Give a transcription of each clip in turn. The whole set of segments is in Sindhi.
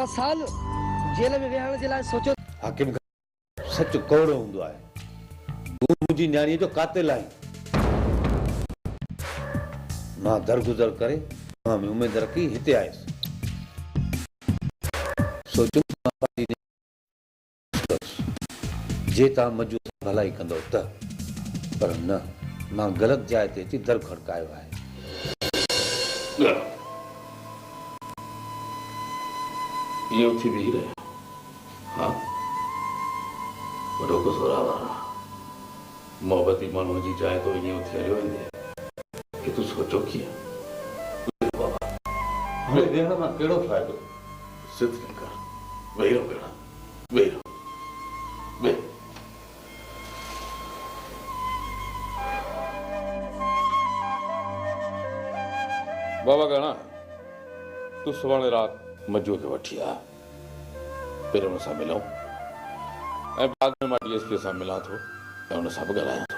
توهان سال جيل ۾ ويهڻ جي لاء سوچيو. حاڪم خان، سچ ڪؤڙو هوندو آهي. تون منهنجي نياڻيء جو قاتل آهين. مان درگذر ڪري توهان ۾ اميد رکي هتي آيس. سوچيم ته مان پنهنجي نياڻيء کي بخش ڪندس، جي توهان مجو سان ڀلائي ڪندؤ ته. پر نه، مان غلط جاء تي اچي در کڙڪايو آهي. ڳڻ. ائين اٿي بيهي رهيا. ها، وڏو ڪو زوراور آ. محبتي ماڻهوء جي جاء تون ائين اٿي هليو ويندين؟ ڪي تون سوچيو ڪيئن؟ ويهه بابا. هاڻي ويهڻ مان ڪهڙو فائدو؟ ضد نه ڪر. ويهي رهه ڀيڻا، ويهي رهه. ويهه. بابا ڳاڻا، تون سڀاڻي رات مجوء کي وٺي آ. پهرين ان سان ملون ۽ بعد ۾ مان ڊي ايس پي سان ملان ٿو ۽ ان سان به ڳالهايان ٿو.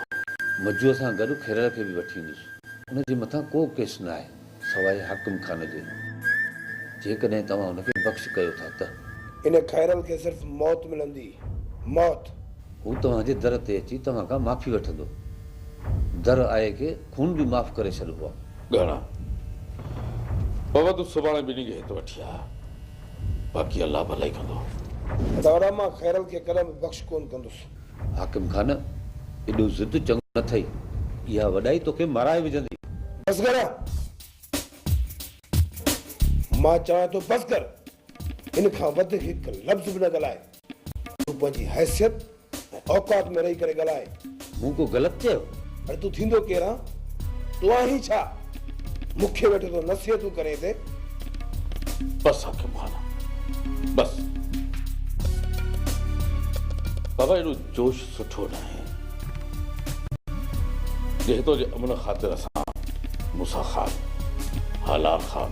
مجوء سان گڏ خيرل کي به وٺي ايندس. ان جي مٿان ڪو ڪيس ناهي سواء حاڪم خان جي. جيڪڏهن توهان ان کي بخش ڪيو ٿا ته. ان خيرل کي صرف موت ملندي. موت. هو توهان جي در تي اچي توهان کان معافي وٺندو. در آئي کي خون به معاف ڪري ڇڏبو آ. ڳاڻا، بابا تون سڀاڻي ٻنهي کي هت وٺي آ. باقي الله ڀلائي ڪندو. دادا مان خيرل کي ڪڏهن به بخش ڪونه ڪندس. حاڪم خان، ايڏو ضد چڱو نه ٿئي. اها وڏائي توکي مارائي وجهندي. بس ڪر. مان چوان ٿو بس ڪر. ان کان وڌيڪ هڪ لفظ به نه ڳالهاء. تون پنهنجي حيثيت ۽ اوقات ۾ رهي ڪري ڳالهاء. مون ڪو غلط چيو؟ اڙي تون ٿيندو ڪير آن؟ تون آهين ڇا؟ مون کي ويٺو ٿو نصيحتون ڪرين هتي. بس حاڪم خان بس. بابا ايڏو جوش سٺو ناهي. جي هتو جي امن خاطر اسان موسيٰ خان، هالار خان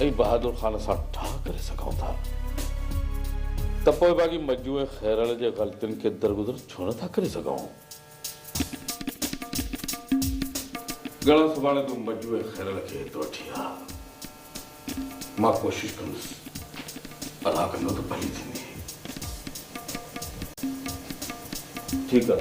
۽ بهادر خان سان ٺاهه ڪري سگهون ٿا ته پوء باقي مجو ۽ خيرل جي غلطين کي درگذر ڇو نه ٿا ڪري سگهون؟ ڳڻا سڀاڻي تون مجو ۽ خيرل کي هت وٺي آ. مان ڪوشش ڪندس. الله ڪندو ته ڀلي ٿيندي. ٺيڪ آ.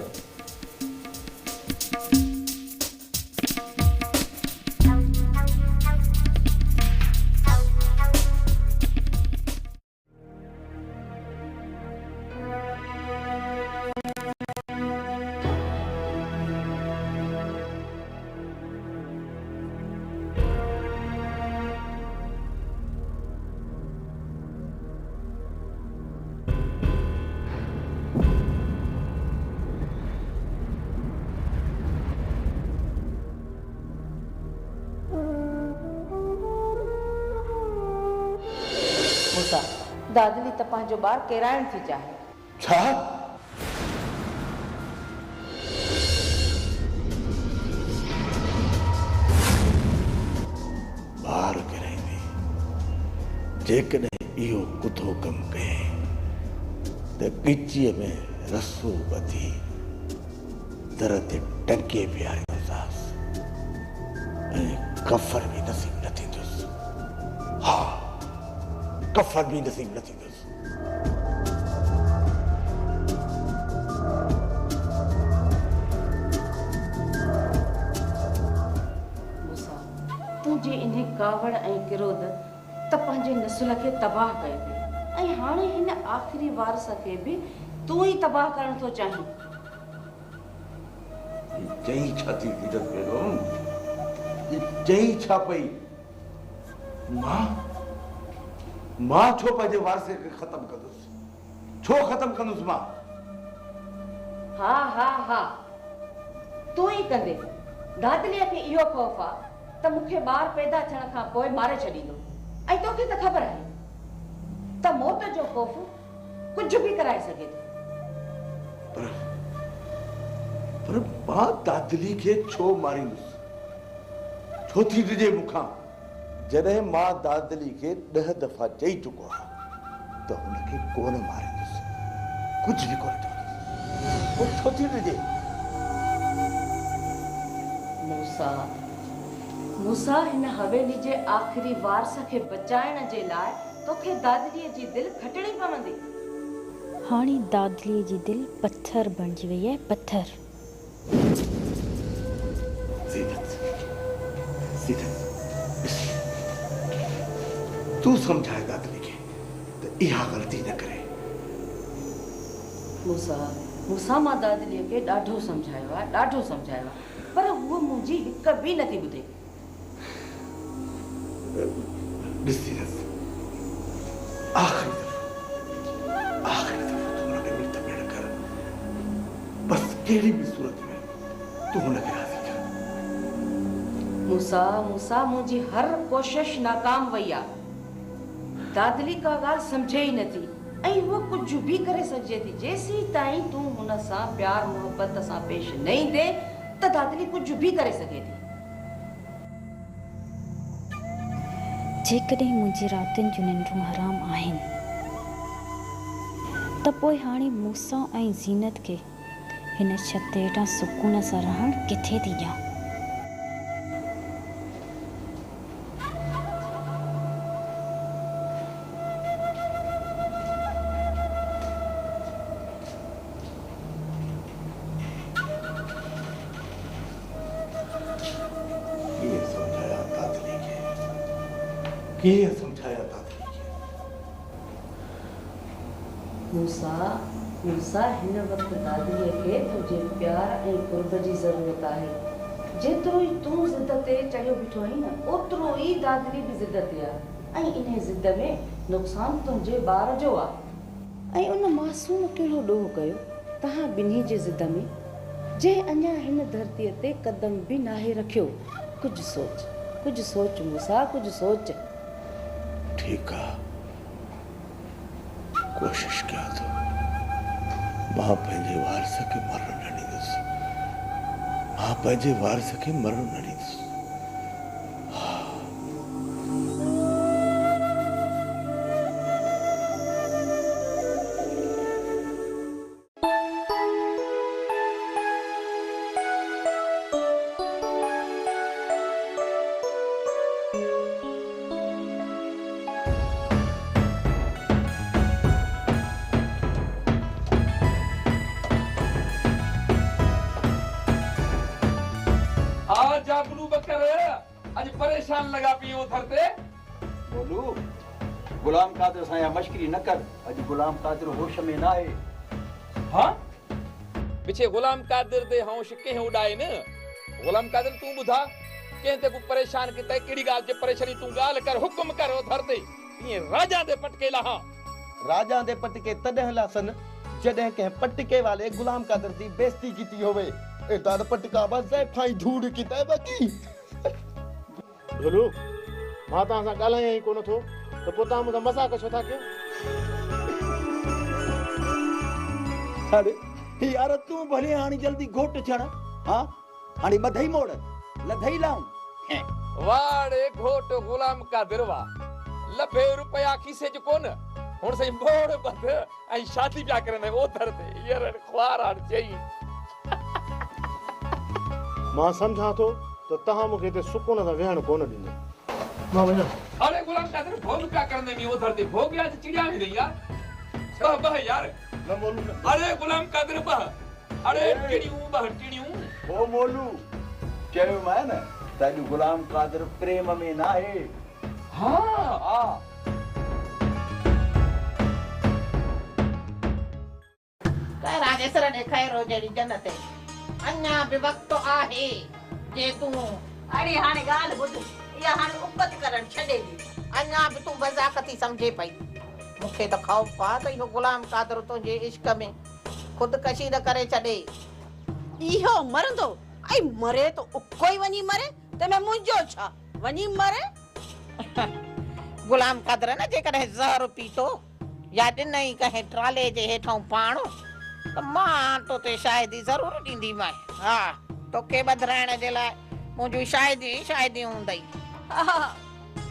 موسيٰ، دادلي ته پنهنجو ٻار ڪيرائڻ ٿي چاهي. ڇا؟ ٻار ڪيرائيندي؟ جيڪڏهن اهو ڪڌو ڪم ڪيائين ته ڳچيء ۾ رسو ٻڌي در تي ٽنگي بيهاريندوسانس ۽ ڪفن به نصيب نه ٿيندس. ها، ڪفن به نصيب نه ٿيندس. موسيٰ، تنهنجي انهي ڪاوڙ ۽ ڪروڌ ته پنهنجي نسل کي تباهه ڪيو پئي ۽ هاڻي هن آخري وارث کي به تون ئي تباهه ڪرڻ ٿو چاهين. هي چئي ڇا ٿي زينت بيگم؟ هي چئي ڇا پئي؟ مان؟ مان ڇو پنهنجي وارث کي ختم ڪندس؟ ڇو ختم ڪندس مان؟ ها ها ها تون ئي ڪندين. دادليء کي اهو خوف آ ته مون کي ٻار پيدا ٿيڻ کان پوء ماري ڇڏيندو ۽ توکي ته خبر آهي ته موت جو خوف ڪجهه به ڪرائي سگهي ٿو. پر پر مان دادلي کي ڇو ماريندس؟ ڇو ٿي ڊڄي مون کان؟ جڏهن مان دادلي کي ڏهه دفعا چئي چڪو آهيان ته هن کي ڪونه ماريندس، ڪجهه به ڪونه چوندس، پوء ڇو ٿي ڊڄي؟ موسيٰ، موسيٰ هن حويلي جي آخري وارث کي بچائڻ جي لاء توکي دادليء جي دل کٽڻي پوندي. هاڻي دادليء جي دل پٿر بڻجي وئي آهي، پٿر. زينت، زينت، ڏس، تون سمجهاء دادلي کي ته اها غلطي نه ڪري. موسيٰ، موسيٰ مان دادليء کي ڏاڍو سمجهايو آهي، ڏاڍو سمجهايو آهي، پر هوء منهنجي هڪ به نٿي ٻڌي. ڏس زينت، آخري دفعو، آخري دفعو تون هن کي منٿ ميڙ ڪر. بس ڪهڙي به صورت ۾ تون هن کي راضي ڪر. موسيٰ، موسيٰ منهنجي هر ڪوشش ناڪام وئي آ. دادلي ڪا ڳالهه سمجهي ئي نٿي ۽ هوء ڪجهه به ڪري سگهجي ٿي. جيسيتائين تون هن سان پيار محبت سان پيش نه ايندين ته دادلي ڪجهه به ڪري سگهي ٿي. جيڪڏهن منهنجي راتين جون ننڊون حرام آهن ته پوء هاڻي موسيٰ ۽ زينت کي هن ڇت هيٺان سڪون سان رهڻ ڪٿي ٿي ڏيان. ڪيئن سمجهايان دادلي کي، ڪيئن سمجهايان دادلي کي. موسيٰ، موسيٰ هن وقت دادليء کي تنهنجي پيار ۽ قرب جي ضرورت آهي. جيترو ئي تون ضد تي چڙهيو بيٺو آهين نه، اوترو ئي دادلي به ضد تي آهي ۽ انهي ضد ۾ نقصان تنهنجي ٻار جو آهي. ۽ ان معصوم ڪهڙو ڏوهه ڪيو توهان ٻنهي جي ضد ۾، جنهن اڃا هن ڌرتيء تي قدم به ناهي رکيو. ڪجهه سوچ، ڪجهه سوچ موسيٰ، ڪجهه سوچ. ٺيڪ آ، ڪوشش ڪيان ٿو. مان پنهنجي وارث کي مرڻ نه ڏيندس. مان پنهنجي وارث کي مرڻ نه ڏيندس. ها. آ جابلو ٻڪر اڄ پريشان لڳا پيئين اوٿر تي. مولو، غلام قادر سان اها مشڪري نه ڪر، اڄ غلام قادر هوش ۾ ناهي. ها؟ پڇي غلام قادر the هوش ڪنهن اڏائي نه؟ غلام قادر تون ٻڌاء، ڪنهن تي ڪو پريشان ڪتئي، ڪهڙي ڳالهه جي پريشاني تون ڳالهه ڪر، حڪم ڪر اوٿر تي تيئن راڄان the پٽڪي لاهان. راڄان the پٽڪي تڏهن لاٿن، جڏهن ڪنهن پٽڪي والي غلام قادر the بيستي ڪيتي هوي. ايڏا ته پٽڪا به زائفائين ڌوڙ ڪتئي باقي. ڍولو، مان توهان سان ڳالهايان ئي ڪونه ٿو ته پوء توهان مون سان مذاق ڇو ٿا ڪيو؟ اڙي يار تون ڀلي هاڻي جلدي گهوٽ ٿيڻ ها هاڻي ٻڌئي موڙ لڌئي لائون. واھ ڙي گهوٽ غلام قادر واھ. لڀي روپيا کيسي چ ڪونه. هن سائين موڙ ٻڌ ۽ شادي پيا ڪرن ۽ اوڌر تي يرڻ خوار هاڻ چئي. مان سمجهان ٿو ته توهان مون کي هتي سڪون سان ويهڻ ڪونه ڏيندو. مان وڃان. اڙي غلام قادر ڀوڳ پيا ڪرن ۽ اوڌر تي ڀوڳ يا چڙيا ويندئي يار. ٻه ٻه يار. نه مولو نه. اڙي غلام قادر ٻه. اڙي ٽڙيون ٻه ٽڙيون. او مولو چيومانء نه ته اڄ غلام قادر پريم ۾ ناهي. ها. ها. ڪهران جي سر ڏي خيرو جهڙي جنت اڃا به وقت آهي جي تون. اڙي هاڻي ڳالهه ٻڌ، اها هاڻي اپت ڪرڻ ڇڏي ڏي. اڃا به تون مذاق ٿي سمجهين پئي. مون کي ته خوف آ ته اهو غلام قادر تنهنجي عشق ۾ خودڪشي نه ڪري ڇڏي. اهو مرندو ۽ مري ته اڪو ئي وڃي مري، تنهن ۾ منهنجو ڇا؟ وڃي مري. غلام قادر نه جيڪڏهن زهر پيتو يا ڏنئي ڪنهن ٽرالي جي هيٺئون پاڻ ته مان تو تي شاهدي ضرور ڏينديمانء. ها، توکي ٻڌرائڻ جي لاء منهنجون شاهديون ئي شاهديون هوندئي. ها،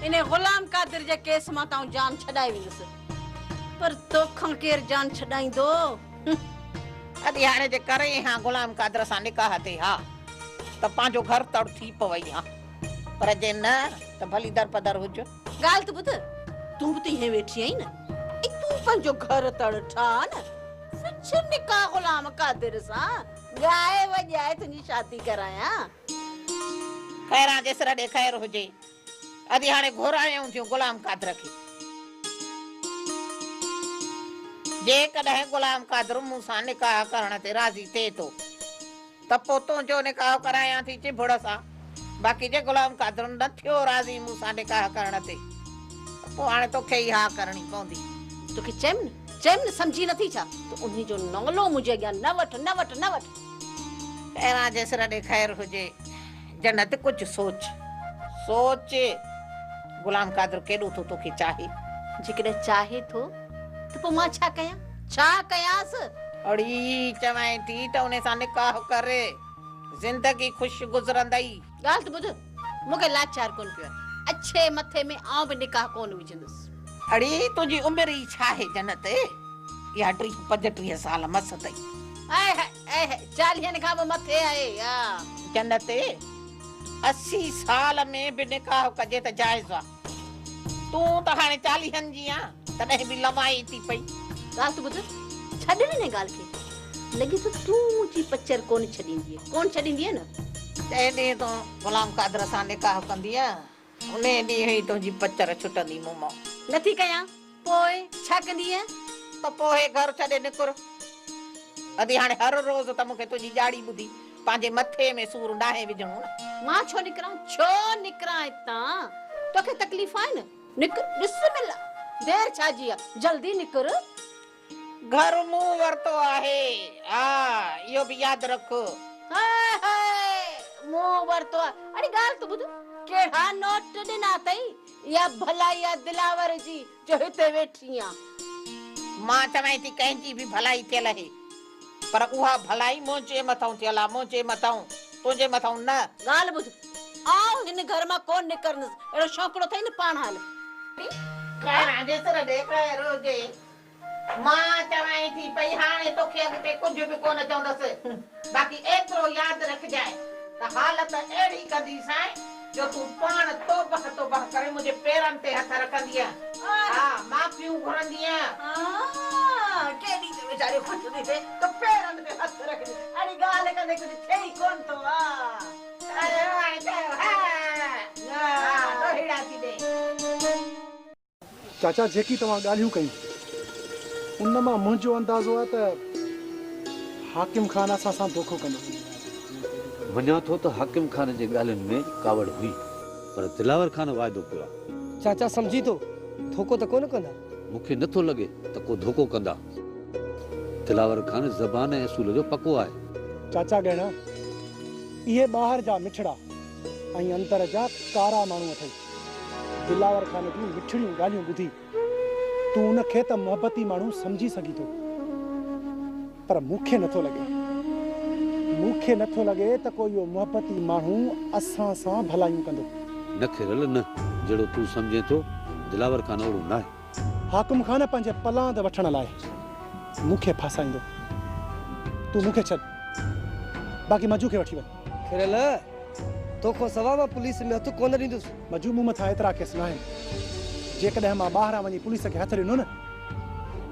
انهي غلام قادر جي ڪيس مان ته آئون جان ڇڏائي ويندس، پر توکان ڪير جان ڇڏائيندو؟ ادي هاڻي جي ڪرين ها غلام قادر سان نڪاح تي ها ته پنهنجو گهر تڙ ٿي پوئي ها، پر جي نه ته ڀلي درپدر هج. ڳالهه ته ٻڌ، تون به ته ائين ويٺي آهين نه. ۽ تون پنهنجو گهر تڙ ٺاهه نه. وڇ نڪاح غلام قادر سان، ڳائي وڄائي تنهنجي شادي ڪرايان. خيران جي سر ڏي خير هجي. ادي هاڻي گهرايائون ٿيون غلام قادر کي. جيڪڏهن غلام قادر مون سان نڪاح ڪرڻ تي راضي ٿئي ٿو ته پوء تنهنجو نڪاح ڪرايان ٿي چڀڙ سان. باقي جي غلام قادر نه ٿيو راضي مون سان نڪاح ڪرڻ تي ته پوء هاڻي توکي ئي ها ڪرڻي پوندي. توکي چيم نه، چيم نه سمجهين نٿي ڇا ته انهي جو نالو منهنجي اڳيان نه وٺ، نه وٺ، نه وٺ. خيران جي سر ڏي خير هجي. جنت ڪجهه سوچ. سوچ غلام قادر ڪيڏو ٿو توکي چاهي. جيڪڏهن چاهي ٿو ته پوء مان ڇا ڪيان؟ ڇا ڪيانس؟ اڙي چوانء ٿي ته انهي سان نڪاح ڪر. زندگي خوش گذرندئي. ڳالهه ته ٻڌ، مون کي لاچار ڪونه پيو آهي. اڇي مٿي ۾ آئون به نڪاح ڪونه وجهندس. اڙي تنهنجي عمر ئي ڇاهي جنت؟ اها ٽيهه پنجٽيهه سال مس اٿئي. اي هاء اي هاء چاليهن کان به مٿي آهي ها. جنت 80 سال ۾ به نڪاح ڪجي ته جائز آ. تون ته هاڻي چاليهن جي آن تڏهن به لوائين ٿي پئي. ڳالهه ته ٻڌ، ڇڏ نه ان ڳالهه کي. لڳي ٿو تون منهنجي پچر ڪونه ڇڏيندينء. ڪونه ڇڏيندينء نه؟ جنهن ڏينهن تون غلام قادر سان نڪاح ڪندينء، انهيء ڏينهن ئي تنهنجي پچر ڇٽندي مون مان. نٿي ڪيان، پوء ڇا ڪندينء؟ ته پوء هي گهر ڇڏي نڪر. ادي هاڻي هر روز ته مون کي تنهنجي ڄاڙي ٻڌي پنهنجي مٿي ۾ سور ناهي وجهڻو نه. مان ڇو نڪران؟ ڇو نڪران هتان؟ توکي تڪليف آهي نه؟ نڪر، بسم الله! دير ڇا جي آ؟ جلدي نڪر. گهر مون ورتو آهي. ها، اهو به ياد رک. High high! مون ورتو آهي. اڙي ڳالهه ته ٻڌ، ڪهڙا نوٽ ڏنا اٿئي؟ اها ڀلائي آ دلاور جي جو هتي ويٺي آن. مان چوانء ٿي ڪنهن جي به ڀلائي ٿيل اهي، پر اها ڀلائي منهنجي مٿئون ٿيل آ، منهنجي مٿئون، تنهنجي مٿئون نه. ڳالهه ٻڌ، آئون هن گهر مان ڪونه نڪرندس، اهڙو شوقڙو اٿئي نه پاڻ هل. خيران جي سر ڏي خير هجي. مان چوانء ٿي پئي هاڻي توکي اڳتي ڪجهه به ڪونه چوندس، باقي ايترو ياد رکجانء ته حالت اهڙي ڪنديسانء جو تون پاڻ توبهه توبهه ڪري منهنجي پيرن تي هٿ رکندينء، ها معافيون گهرندينء. ها ڪيڏي ته ويچاري خوش ٿي ٿئي ته پيرن تي هٿ رکجي، اڙي ڳالهه ڪندي ڪجهه ٿئي ئي ڪونه ٿو ها. چيو هاڻي چيو ها ها ڏوهيڙا ٿي ڏي. چاچا جيڪي توهان ڳالهيون ڪيون ان مان منهنجو اندازو آهي ته حاڪم خان اسان سان دوکو ڪندو. مڃان ٿو ته حاڪم خان جي ڳالهين ۾ ڪاوڙ هئي پر دلاور خان واعدو ڪيو آهي. چاچا سمجهين ٿو ڌوڪو ته ڪونه ڪندا. مون کي نه ٿو لڳي ته ڪو ڌوڪو ڪندا. دلاور خان زبان ۽ اصول جو پڪو آهي. چاچا ڳهڻا اهي ٻاهر جا مٺڙا ۽ اندر جا ڪارا ماڻهو اٿئي. دلاور خان جون مٺڙيون ڳالهيون ٻڌي تون ان کي ته محبتي ماڻهو سمجهي سگهين ٿو پر مون کي نٿو لڳي مون کي نٿو لڳي ته ڪو اهو محبتي ماڻهو اسان سان ڀلايون ڪندو. نه کيرل نه، جهڙو تون سمجهين ٿو دلاور خان اوڙو ناهي. حاڪم خان پنهنجي پلاند وٺڻ لاء مون کي ڦاسائيندو. تون مون کي ڇڏ باقي مجو کي وٺي وڃ. کيرل، توکان سوا مان پوليس ۾ هٿ ڪونه ڏيندس. مجو مون مٿان ايترا ڪيس ناهن. جيڪڏهن مان ٻاهران وڃي پوليس کي هٿ ڏنو نه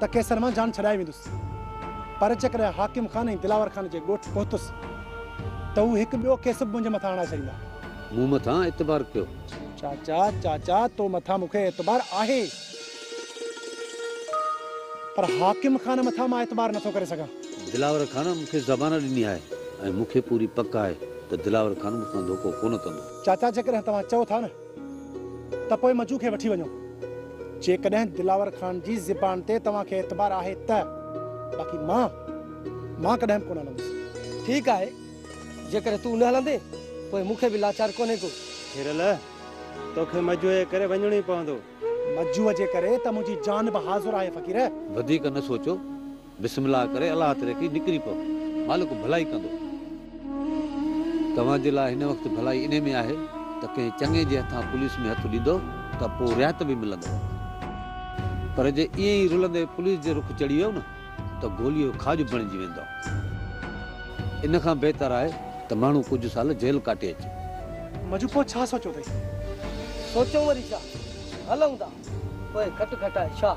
ته ڪيسن مان جان ڇڏائي ويندس. پر جيڪڏهن حاڪم خان ۽ دلاور خان جي ڳوٺ پهتس ته هو هڪ ٻيو ڪيس به منهنجي مٿان هڻائي ڇڏيندا. مون مٿان اعتبار ڪيو. چاچا، چاچا، تو مٿان مون کي اعتبار آهي. پر حاڪم خان مٿان مان اعتبار نٿو ڪري سگهان. دلاور خان مون کي زبان ڏني آهي ۽ مون کي پوري پڪ آهي ته دلاور خان مون سان ڌوڪو ڪونه ڪندو. چاچا جيڪڏهن توهان چئو ٿا نه ته پوء مجو کي وٺي وڃو. جيڪڏهن دلاور خان جي زبان تي توهان کي اعتبار آهي ته، باقي مان، مان ڪڏهن به ڪونه هلندس. ٺيڪ آهي، جيڪڏهن تون نه هلندين پوء مون کي به لاچار ڪونهي ڪو. هيرل، توکي مجوء جي ڪري وڃڻو ئي پوندو. مجوء جي ڪري ته منهنجي جان به حاضر آهي فقير. وڌيڪ نه سوچو، بسم الله ڪري الله هٿ رکي نڪري پئو، مالڪ ڀلائي ڪندو. توهان جي لاء هن وقت ڀلائي انهي ۾ آهي ته ڪنهن چڱي جي هٿان پوليس ۾ هٿ ڏيندؤ ته پوء رعايت به ملندؤ. پر جي ائين ئي رلندي پوليس جي رخ چڙهي ويؤ نه ته گوليء جو کاڄ بڻجي ويندؤ. ان کان بهتر آهي ته ماڻهو ڪجهه سال جيل ڪاٽي اچي. مجو پوء ڇا سوچيو اٿئي؟ سوچيون وري ڇا؟ هلون ٿا. پوءِ کٽ کٽائي ڇا؟